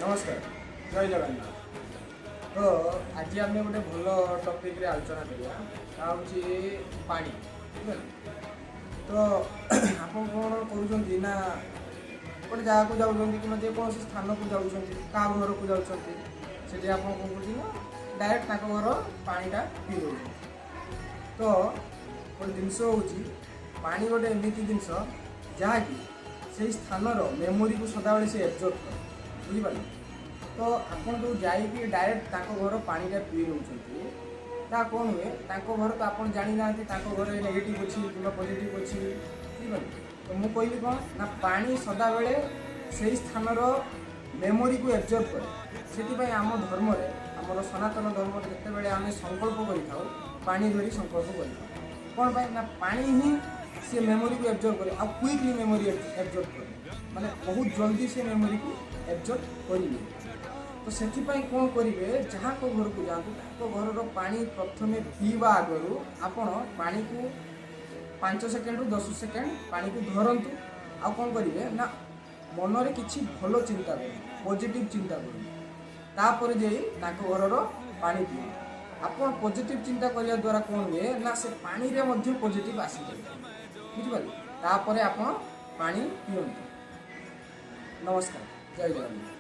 ନମସ୍କାର, ଜୟ ଜଗନ୍ନାଥ। ତ ଆଜି ଆମେ ଗୋଟେ ଭଲ ଟପିକ୍ରେ ଆଲୋଚନା କରିବା। ତାହା ହେଉଛି ପାଣି, ବୁଝିପାରିଲେ? ତ ଆପଣ କ'ଣ କରୁଛନ୍ତି ନା, ଗୋଟେ ଜାଗାକୁ ଯାଉଛନ୍ତି କିମ୍ବା ଯେକୌଣସି ସ୍ଥାନକୁ ଯାଉଛନ୍ତି, କାହା ଘରକୁ ଯାଉଛନ୍ତି, ସେଠି ଆପଣ କ'ଣ କରୁଛନ୍ତି ନା, ଡାଇରେକ୍ଟ ତାଙ୍କ ଘର ପାଣିଟା ପିଇ ଦେଉଛନ୍ତି। ତ ଗୋଟେ ଜିନିଷ ହେଉଛି, ପାଣି ଗୋଟେ ଏମିତି ଜିନିଷ ଯାହାକି ସେଇ ସ୍ଥାନର ମେମୋରିକୁ ସଦାବେଳେ ସେ ଏବଜର୍ବ କରେ, ବୁଝିପାରିଲେ? ତ ଆପଣ ଯେଉଁ ଯାଇକି ଡାଇରେକ୍ଟ ତାଙ୍କ ଘର ପାଣିଟା ପିଇ ଦେଉଛନ୍ତି, ତା କ'ଣ ହୁଏ, ତାଙ୍କ ଘର ତ ଆପଣ ଜାଣିନାହାନ୍ତି, ତାଙ୍କ ଘରେ ନେଗେଟିଭ୍ ଅଛି କିମ୍ବା ପଜିଟିଭ୍ ଅଛି, ବୁଝିପାରିଲେ? ତ ମୁଁ କହିଲି କ'ଣ ନା, ପାଣି ସଦାବେଳେ ସେଇ ସ୍ଥାନର ମେମୋରିକୁ ଏବଜର୍ବ କରେ। ସେଥିପାଇଁ ଆମ ଧର୍ମରେ, ଆମର ସନାତନ ଧର୍ମରେ ଯେତେବେଳେ ଆମେ ସଂକଳ୍ପ କରିଥାଉ, ପାଣି ଧରି ସଂକଳ୍ପ କରିଥାଉ। କ'ଣ ପାଇଁ ନା, ପାଣି ହିଁ ସେ ମେମୋରିକୁ ଏବଜର୍ବ କରେ ଆଉ କୁଇକଲି ମେମୋରି ଏବଜର୍ବ କରେ, ମାନେ ବହୁତ ଜଲ୍ଦି ସେ ମେମୋରିକୁ ଏବଜର୍ବ କରିନିଏ। ତ ସେଥିପାଇଁ କ'ଣ କରିବେ, ଯାହାଙ୍କ ଘରକୁ ଯାଆନ୍ତୁ, ତାଙ୍କ ଘରର ପାଣି ପ୍ରଥମେ ପିଇବା ଆଗରୁ ଆପଣ ପାଣିକୁ 5 ସେକେଣ୍ଡରୁ 10 ସେକେଣ୍ଡ ପାଣିକୁ ଧରନ୍ତୁ। ଆଉ କ'ଣ କରିବେ ନା, ମନରେ କିଛି ଭଲ ଚିନ୍ତା କରନ୍ତୁ, ପଜିଟିଭ୍ ଚିନ୍ତା କରନ୍ତୁ, ତାପରେ ଯାଇ ତାଙ୍କ ଘରର ପାଣି ପିଅନ୍ତୁ। ଆପଣ ପଜିଟିଭ୍ ଚିନ୍ତା କରିବା ଦ୍ୱାରା କ'ଣ ହୁଏ ନା, ସେ ପାଣିରେ ମଧ୍ୟ ପଜିଟିଭ୍ ଆସିଯାଏ, ବୁଝିପାରିଲେ? ତାପରେ ଆପଣ ପାଣି ପିଅନ୍ତୁ। ନମସ୍କାର, ଜୟ ଜଗନ୍ନାଥ।